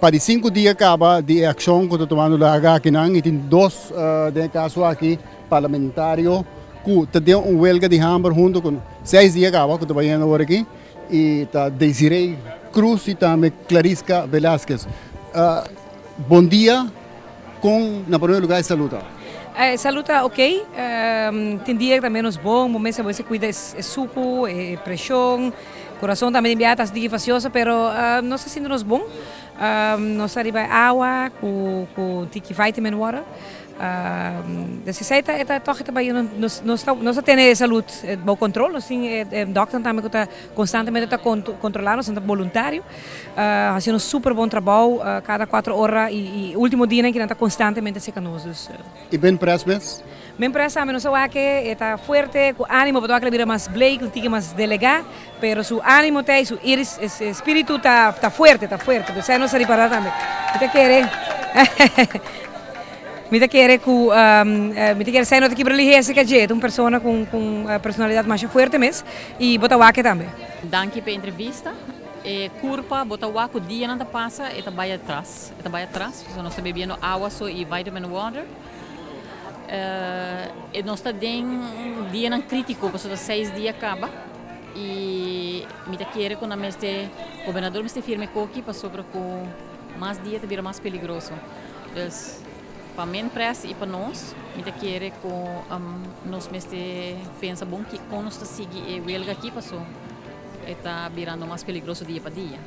Pa di 5 dia caba di accion cu ta tumando lugar akinan y tin dos, den caso aki, parlamentario cu ta den un huelga di hamber hunto cu 6 dia caba cu ta bayendo awor aki y ta Desiree Cruz y tambe Clarisca Velasquez. Bon dia, con na primer lugar salud ta? Salud ta ok, tin dia ta menos bon, bo mester bo cuida e sucu, e presion, corazon tambe tin biaha ta diki facioso, pero nos ta sinti nos bon, nos ta riba awa cu tiki vitamin water. Dus esey ta e ta toch e ta bay nos nos ta nos ta tene e salud bou control, nos tin e dokter tambe cu ta constantemente ta controla nos, nan ta boluntario, haciendo super bon trabou cada cuatro ora y ultimo dianan ki nan ta constantemente cerca nos dus. Y Ben Pres mes? Ben Pres tambe nos a wak e ta fuerte cu animo, bo ta wak el a bira mas blij, un tiki mas delega, pero su animo ta y su iris, e spiritu ta ta fuerte, ta fuerte, dus esei nos a ripara tambe. Mi ta kere mi ta kere cu mi ta kere esei no ta kibra lihe esaki dje, e ta un persona cu cu un personalidad masha fuerte mes y bo ta wak tambe. Danki p'e entrevista. E curpa bo ta wak cu dianan ta pasa e ta bay atras, e ta bay atras, pasobra nos ta bebiendo awa so y vitamin water. E nos ta den dianan critico pasobra ta seis dia caba y mi ta kere cu nan mester, gobernador mester firma e koki pasobra cu mas dia ta bira mas peligroso. Dus pa men pres y pa nos mi ta kere cu nos mester pensa bon con nos ta sigui e welga aki paso e ta birando mas peligroso dia pa dia.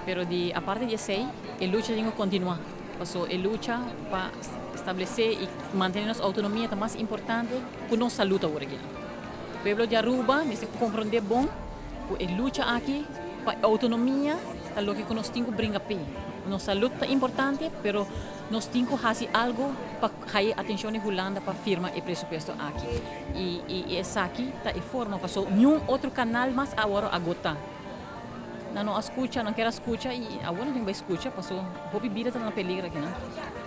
Pero di aparte di esey e lucha tin cu continua. Paso e lucha pa establece y mantene nos autonomia ta mas importante cu nos salud awor aki. Pueblo di Aruba mester comprende bon cu e lucha aki pa autonomia ta loke cu nos tin cu bringa p'e. Nos salud ta importante pero nos tin cu haci algo pa haya atencion di Hulanda pa firma e presupuesto aki. Y esaki ta e forma paso niun otro canal mas awor a agota. Nan no a scucha, nan kier a scucha y awor nan tin bay scucha paso hopi bida ta na peligro aki nan.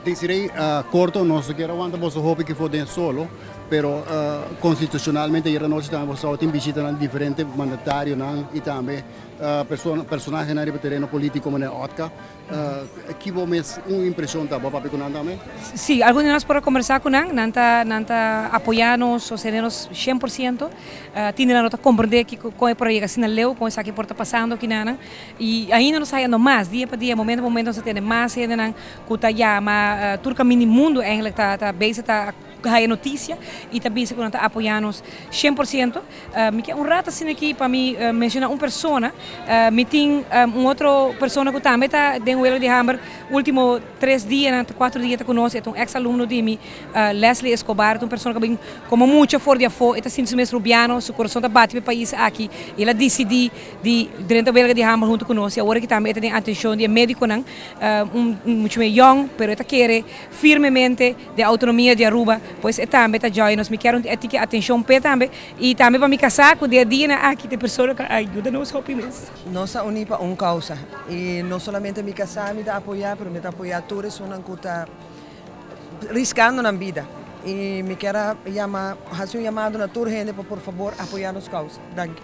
Desiree, corto, nos no kier a wanta boso hopi ki for den solo, pero constitucionalmente ayer anochi tambe boso tabatin bishitanan di diferente mandatarionan y tambe personahenan riba tereno politico manera Otca. Ki bo mes un impresion ta? Bo a papia cu nan tambe? Sí, algun di nos por a combersa cu nan. Nan ta nan ta apoya nos, sostene nos 100%. Tin di nan no ta comprende kico con e por a yega asina leu, con esaki por ta pasando aki nanan. Y ainda nos ta hayando mas, dia pa dia, momento pa momento nos ta tene mas hendenan cu ta yama tur caminda di mundo eigenlijk ta ta bezig ta haya noticia y ta bisa cu nan ta apoya nos 100%. Mi ke un rato asina aki pa mi menciona un persona. Mi tin un otro persona cu tambe ta den huelga di hamber ultimo tres dianan, cuatro dia ta cu nos. E ta un ex alumno di mi, Leslie Escobar. Ta un persona cu a bin como mucha for di afo. E ta sinti su mes Rubiano, su corazon ta bati pa e pais aki y el a dicidi di drenta huelga di hamber hunto cu nos. Y awor aki tambe e ta den atencion di e mediconan, un mucha me yong, pero e ta kere firmemente den autonomia di Aruba, pues e tambe ta join nos. Mi kier un tiki atencion p'e tambe y tambe pa mi casá cu den e dianan aki ta e persona cu a yuda nos hopi mes. Nos a uni pa un causa y no solamente mi casá mi ta apoya, pero mi ta apoya tur esunnan cu ta riscando nan bida y mi kier a yama, haci un yamado na tur hende pa por fabor apoya nos causa. Danki.